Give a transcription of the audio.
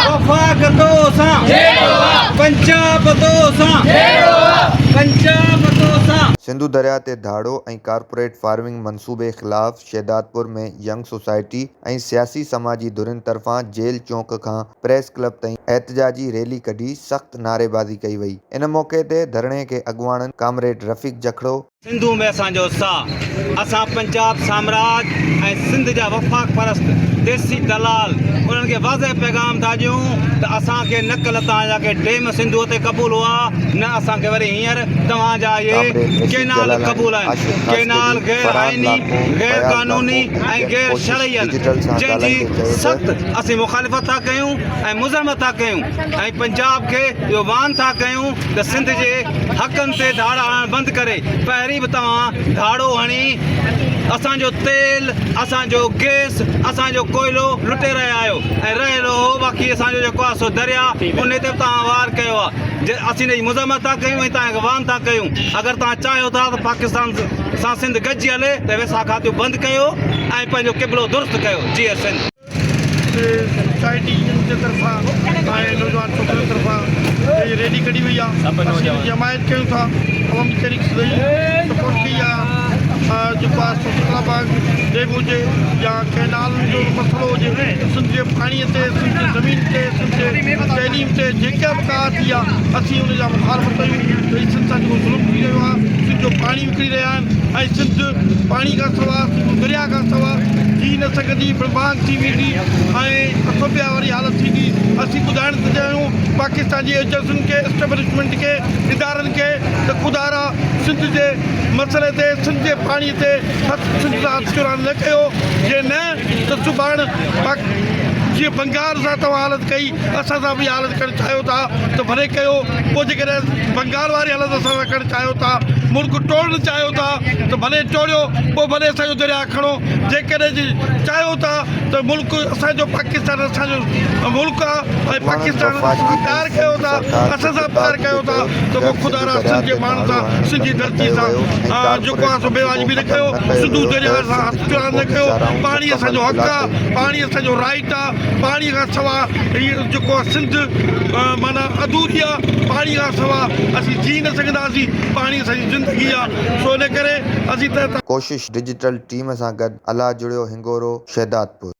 وفاق تو سان پنجاب تو سان پنجاب تو سان. سنڌو درياء تي ڌاڙو ۽ ڪارپوريٽ فارمنگ منصوبي خلاف شهدادپور ۾ ينگ سوسائٽي ۽ سياسي سماجي ڌرين طرفان جيل چونڪ کان پريس ڪلب تائين احتجاجي ريلي ڪڍي سخت نعريبازي ڪئي وئي ان موقعي تي ڌرڻي کي اڳواڻن ڪامريڊ رفيق جکڙو، سنڌو ۾ اسان جو ساهه، اسان پنجاب سامراج ۽ سنڌ جا وفاق پرست ديسي دلال انهن کي واضح پيغام ٿا ڏيون ته اسان کي نه ڪلهه توهان جا ڪي ڊيم سنڌوء تي قبول هئا نه اسان کي وري هينئر توهان جا اهي ڪامريڊ رشيد ڪينال جلالاڻي، قبول آهن. عاشق ڪينال خاصخيلي، غير فرحان آئيني، لاکو، غير فياض قانوني لاکو ۽ ۽ ٻين غير ڪوشش شرعي آهن ڊجيٽل سان جنهن جي ڳالهائيندي چيو ته. سخت اسين مخالفت ٿا ڪيون ۽ مزاحمت ٿا ڪيون ۽ پنجاب کي اهو وان ٿا ڪيون ته سنڌ جي حقن تي ڌاڙا هڻڻ بند ڪري پهرين به توهان ڌاڙو هڻي اسان جو تيل اسان جو گيس اسان جو ڪوئلو لٽي رهيا آهيو ۽ رهيل هو باقي اسان جو جيڪو آهي سو دريا ان تي به توهان وار ڪيو آهي جي اسين ان جي مذمت ٿا ڪيون ۽ توهان کي وان ٿا ڪيون اگر توهان چاهيو ٿا ته پاڪستان سان سنڌ گڏجي هلي ته ويساهه کاتيون بند ڪيو ۽ پنهنجو قبلو درست ڪيو جيئي سنڌ. سوسائٽي جي طرفان ۽ نوجوان ڇوڪرن طرفان هي ريلي ڪڍي وئي آهي اسين ان جي حمايت ڪيون ٿا عوامي تحريڪ سدائين سپورٽ ڪئي آهي جيڪو آهي سو ڪلا باغ ڊيم هجي يا ڪئنال جو مسئلو هجي سنڌ جي پاڻي تي سنڌ جي زمين تي سنڌ جي تعليم تي جيڪا به ڪا ٿي آهي اسين ان جا مخالفت آهيون ته هي سنڌ سان جيڪو ظلم ٿي رهيو آهي سنڌ جو پاڻي وڪڻي رهيا آهن ۽ سنڌ پاڻي کان سوا سنڌو درياء کان سوا جي نه سگهندي برباد ٿي ويندي ۽ اٿوپيا واري حالت ٿيندي اسين ٻڌائڻ ٿا چاهيون پاڪستان جي ايجنسين کي اسٽيبلشمينٽ کي ادارن کي ته خدارا سنڌ جي مسئلي تي سنڌ جي پاڻي تي هٿ سنڌ سان هٿ چوران نه ڪيو جي نه ته سڀاڻ پاڪ جيئن بنگال سان توهان حالت ڪئي اسان سان به اها حالت ڪرڻ چاهيو ٿا ته ڀلي ڪيو پوء جيڪڏهن بنگال واري حالت اسان سان ڪرڻ چاهيو ٿا ملڪ ٽوڙڻ چاهيو ٿا ته ڀلي ٽوڙيو پوء ڀلي اسان جو درياء کڻو جيڪڏهن جي چاهيو ٿا ته ملڪ اسان جو پاڪستان اسان جو ملڪ آ ۽ اڳواڻن پاڪستان وفاقي سان ۽ پيار ڪيو سنڌ ٿا سرڪار اسان کي سان پيار خطاب ڪيو ڪندي ٿا چيو ته ته پوء سنڌو خدا را درياء سنڌ جي تي ماڻهن ڌاڙو سان هڻڻ سنڌ جي بند نه ڌرتي ڪيو سان ويو ۽ جيڪو ڪارپوريٽ آ سو بي منصوبو واجبي نه ختم ڪيو نه ڪيو سنڌو ويو درياء ته سان هٿ سنڌ جون چوران نه قومي ڪيو شاهراهون پاڻي اسان مڪمل جو حق بلاڪ آ ڪيون ويون. پاڻي اسان جو رائيٽ آ پاڻي کان سوا هي جيڪو آ سنڌ معنيٰ اڌوري آ پاڻي کان سوا اسين جي نه سگهنداسين پاڻي اسان جي زندگي آ سو ان ڪري اسين ته ڪوشش ڊجيٽل ٽيم سان گڏ الله جڙيو هنگورو، شهدادپور.